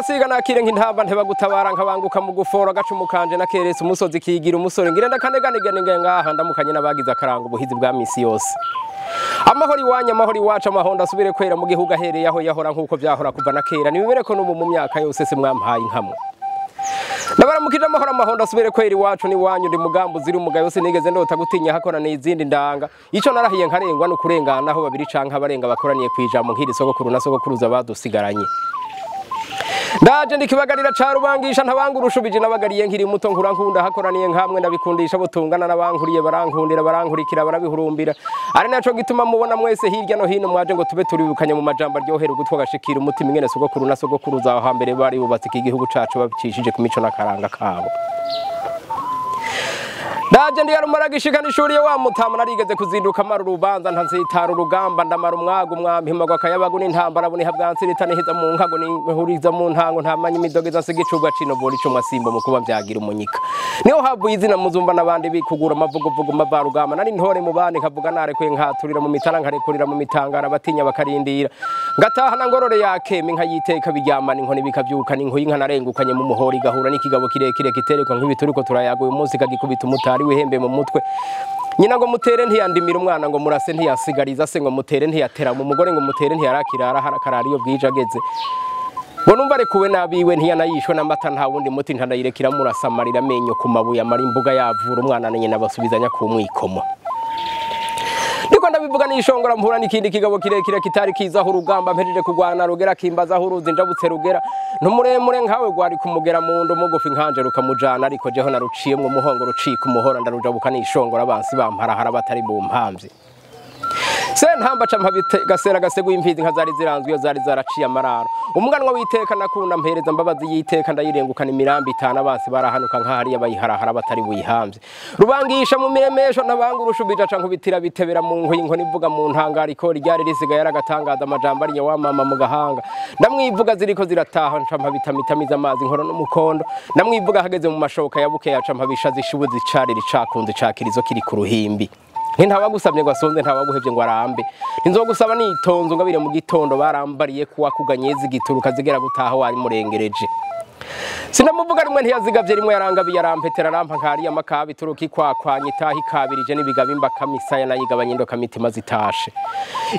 Ndagasiga nakire nk'intamba ntebagutabara nkabanguka mu gufora gacumukanje nakerese umusozi kigira umusore ngira ndakaneganegane ngaha ndamukanye n'abagize akaranga ubuhizi bwa misi yose. Amahoro iwanya amahoro iwacu amahonda asubire kwera mu gihugu ahereye aho yahora nkuko vyahora kuva na kera nibibere ko n'ubu mu myaka yose se mwampaye inkamwe. Nabaramukije amahoro amahonda asubire kwera iwacu ni wanyu ndi mugambo ziri umugayo sinigeze ndota gutinya hakoraniye izindi ndanga ico narahiye nkarengwa no kurengana aho babiri canke abarenga bakoraniye kwijambo nk'iri sogokuru na sogokuruza badusigaranye. Ndaje ndikibagarira ca rubangisha ntabangurushubije nabagariye nkiri muto nkura nkunda hakoraniye nkamwe ndabikundisha butungana nabankuriye barankundira barankurikira barabihurumbira ari naco gituma mubona mwese hirya no hino mwaje ngo tube turibukanye mu majambo aryohera ugutwa gashikira umutima ingene sogokuru na sogokuruza aho hambere bari bubatse iki gihugu cacu babicishije ku mico n'akaranga kabo. Ndaje ndi yarumara gishikana ishuri wa mutama narigeze kuzinduka mara urubanza ntanzitara urugamba ndamara umwaga umwampi magwa kayabagu n'intambara buniha bwansirita nihiza mu nkago n'ihuriza mu ntango ntamanya imidogeza nsiga icubwa cino bora icumwa simbo mu kuba vyagira umunyika niho havuye izina muzumba n'abandi bikugura amavugovugo mavarugamba nari ntore mu bandi nkavuga narekuye nkaturira mu mitara nkarekurira mu mitangara batinya bakarindira ngataha na ngorore yakeme nkayiteka biryamana inkoni bikavyuka n'inkuyi inka narengukanye mu muhori gahura n'ikigabo kirekire kiterekwa nk'ibituriko turayaga uyu munsi kagikubita umutari wihembe mu mutwe nyina ngo mutere ntiyandimira umwana ngo murase ntiyasigariza se ngo mutere ntiyatera mu mugore ngo mutere ntiyarakirara harakarara iyo bwije ageze ngo numva arekuwe nabiwe ntiyanayishwe n'amata nta wundi muti ntanayirekera murasamarira amenyo ku mabuye amara imbuga yavura umwana na nyina basubizanya ku mwikomo. Niko ndabivuga nishongora mpura n'ikindi kigabo kirekire kitari kizaho urugamba mpejeje kugwana rugera kimbaza uruzi njabutse rugera ntumuremure nkawe gwari kumugera mu ndo mugufi nkanje rukamujana ariko jeho naruciyemwe umuhongo rucika umuhora ndarujabuka nishongora abansi bamparahara batari mu mpamvye. Sentamba campa gasera gasegu impizi nka zari ziranzwe iyo zari zaraciye amararo umuganwa witeka nakunda mpereza mbabazi yiteka ndayirengukana imirambi itana abansi barahanuka nka hariya bayiharahara batari buyihamvye rubangisha mu miremesho ntabangurusha canke kubitira bitebera mu nkuyi inkoni ivuga mu ntangara iko ryari risigaye yaragatangaza amajambo ariye wa mama mu gahanga ndamwivuga ziriko zirataha ncampa bitamitamiza amazi nkoro n'umukondo ndamwivuga hageze mu mashoka yabuke yacampa bishazi ishubuzi cari ricakunze cakirizo kiri ku ruhimbi. Ntawagusabye ngo asonze ntawaguhevye ngo arambe nzogusaba nitonzo ngabire mu gitondo barambariye kuwa kuganyezi gituruka zigera gutaha wari murengereje. Sinamuvuga rimwe ntiyazigavye rimwe yarangabiye arampetera arampa nkari amakabi turuka ikwakwanye itaha ikabirije n'ibigabimba kamisaya nayigabanye indoka mitima zitashe.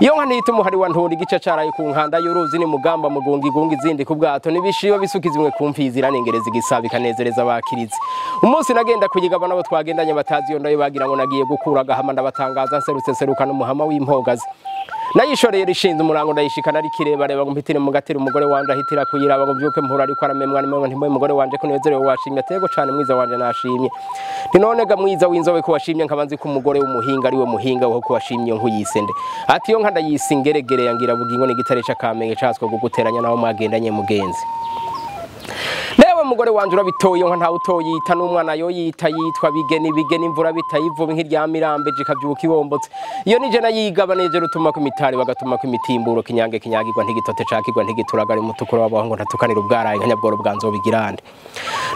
Iyo nka ntita umuhari wa ntura igice caraye ku nkanda y'uruzi ni mugamba mugunga igunga izindi ku bwato n'ibishiba bisuka zimwe ku mfizi iranengereza igisaba ikanezereza abakirizi. Umunsi nagenda kuyigaba nabo twagendanye batazi iyo ndayo bagira ngo nagiye gukura agahama ndabatangaza nserutse nseruka n'umuhama w'impogazi. Nayishoreye rishinze umurango ndayishikana ari kirebareba ngo mpitire mu gatira umugore wanje ahitira kuyiraba ngo mbyuke mpura ariko aramemwa nimwe ntimwe umugore wanje ko nezerewe washimye atego cane mwiza wanje nashimye. Nti none ga mwiza w'inzobe ko washimye nkabanzi ko umugore w'umuhinga ari we muhinga wo ko washimye nkuyisende. Ati yo nka ndayisingeregere yangira bugingo n'igitare c'akamenge catswe guguteranya naho mwagendanye mugenzi. Newe mugore wanje urabitoye nka nta utoyita n'umwana yo yita yitwa bigeni bigeni imvura bitayivuba nk'iryamirambe jikavyuka ibombotse. Iyo nije nayigabaneje rutuma ku mitari bagatuma ku mitimburo kinyange kinyagirwa ntigitote cakirwa ntigituragara umutukura wabaho ngo ntatukanira ubwaraye nkanyabworo bwanzobigirande.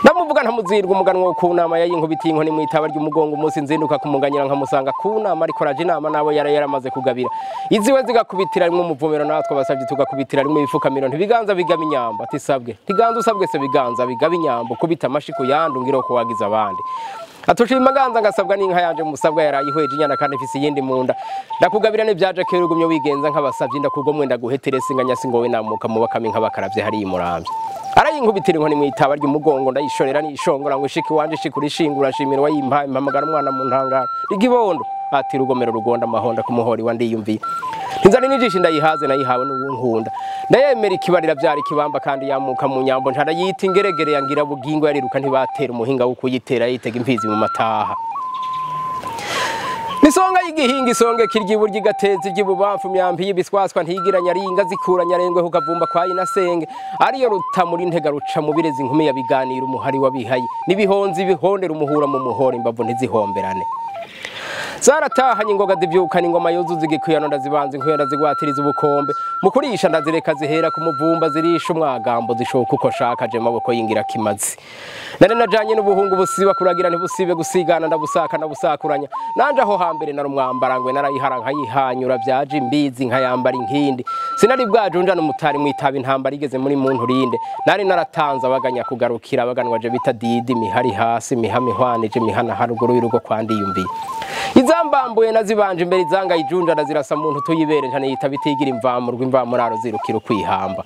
Ndamuvuga ntamuzirwa umuganwa wo kunama yayinkubitiye inkoni mwitaba ry'umugongo umunsi nzinduka kumuganyira nkamusanga kunama ariko raje inama nabo yara yaramaze kugabira. Iziwe zigakubitira rimwe umuvumero natwe basavye tugakubitira rimwe ibifukamiro ntibiganza bigaba inyambo ati sabwe ntiganza usabwe se biganza bigaba inyambo kubita amashi ku yandi ngira ko wagize abandi. Atushima ganza ngasabwa n'inka yanje musabwa yarayihweje inyana kandi ifise iyindi munda ndakugabira n'ivyaje kera ugumye wigenza nk'abasavye ndakugomwe ndaguheterese inganya singowe namuka mu bakami nk'abakaravye hari imuramvye. Arayinkubitira inkoni mwitaba ry'umugongo ndayishorera nishongora ngo ishiki wanje shikura ishingura nshimira wayimpaye mpamagara umwana mu ntangaro igibondo ati rugomero rugonda amahonda kumuhori wa ndiyumviye. Inzara nijisha ndayihaze nayihawe n'uwunkunda ndayemera ikibarira vyari kibamba kandi yamuka mu nyambo ntarayita ingeregere yangira bugingo yariruka ntibatera umuhinga wo kuyitera yitega imfizi mu mataha. Nisonga y'igihinga isonge kirya iburyo igateza iry'ibubamfu myampi y'ibiswaswa ntigiranya aringa zikura nyarengwe kukavumba kwa inasenge ariyo rutamuri ntega ruca mu birezi inkumi yabiganira umuhari wabihaye n'ibihonzi bihondera umuhura mu muhora imbavu ntizihomberane. Zaratahanye ingoga zivyukana ingoma yuzuza igikuyano ndazibanza inkuyo ndazigwatiriza ubukombe. Mu kurisha ndazireka zihera ku muvumba zirisha umwagambo zishoka uko shaka je maboko yingira kimazi. Nari najanye n'ubuhungu busiba kuragira ntibusibe gusigana ndabusaka ndabusakuranya. Nanje aho hambere narumwambarangwe narayihara nkayihanyura vyaje imbizi nkayambara inkindi. Sinari bwajunja n'umutari mwitaba intambara igeze muri muntu rinde. Nari naratanze abaganya kugarukira abaganwa je bita didi mihari hasi mihami hwanije mihana haruguru y'urugo kwandiyumviye. Izambambuye nazibanje imbere izanga ijunja ndazirasa muntu tuyibere ntane yitabitigira imvamurwa imvamuraro zirukira kwihamba.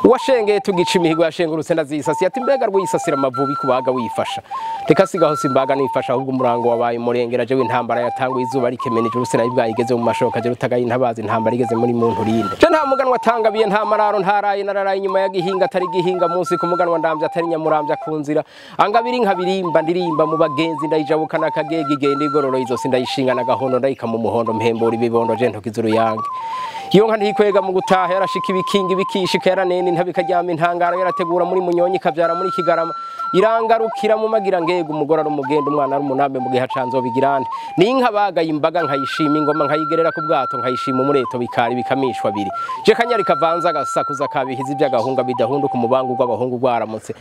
Uwashengeye tugica imihigo yashengurutse ndazisasiye ati mbega rwisasira amavubi kubaga wifasha. Reka sigaho simbaga nifasha ahubwo umurango wabaye umurengera je w'intambara yatanguye izuba rikemenije urusena ibwayigeze mu mashoka je rutagaye intabazi intambara igeze muri muntu rinde. Je nta muganwa atangabiye nta mararo ntaraye nararaye inyuma ya gihinga atari gihinga munsi ku muganwa ndamvya atari nyamurambya ku nzira. Angabiri nkabirimba ndirimba mu bagenzi ndayijabuka nakagege igenda igororo izosi ndayishinga nagahondo ndayika mu muhondo mpembura ibibondo je ntokiza uruyange. Iyo nka ntikwega mu gutaha yarashika ibikingi bikishika yaranene ntabikaryama intangaro yarategura muri munyonyi kavyara muri kigarama irangarukira mu magira ngega umugora rumugenda umwana rumunambe mu gihe hacanzo bigirande ninka bagaye imbaga nkayishima ingoma nkayigerera ku bwato nkayishima umureto bikari bikamishwa biri je kanyari kavanza gasakuza kabihizi by'agahunga bidahunduka umubangu rw'abahungu rwaramutse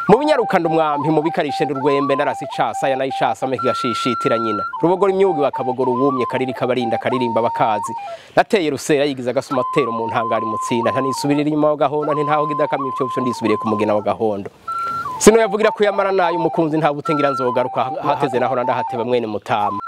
mu binyarukanda umwampi mu bikarishe ndurwembe ndarasi casa ya nayishasa me kigashishitira nyina rubogora imyugi bakabogora uwumye kariri kabarinda karirimba bakazi nateye rusera yigiza gasumatero mu ntangari mutsinda ntanisubirira inyuma wa gahonda ntaho gidakama ivyo ndisubiriye ku mugina wa gahondo. Sino yavugira kuyamara nayo umukunzi nta butengira nzogaruka hateze naho ndahateba mwene mutama.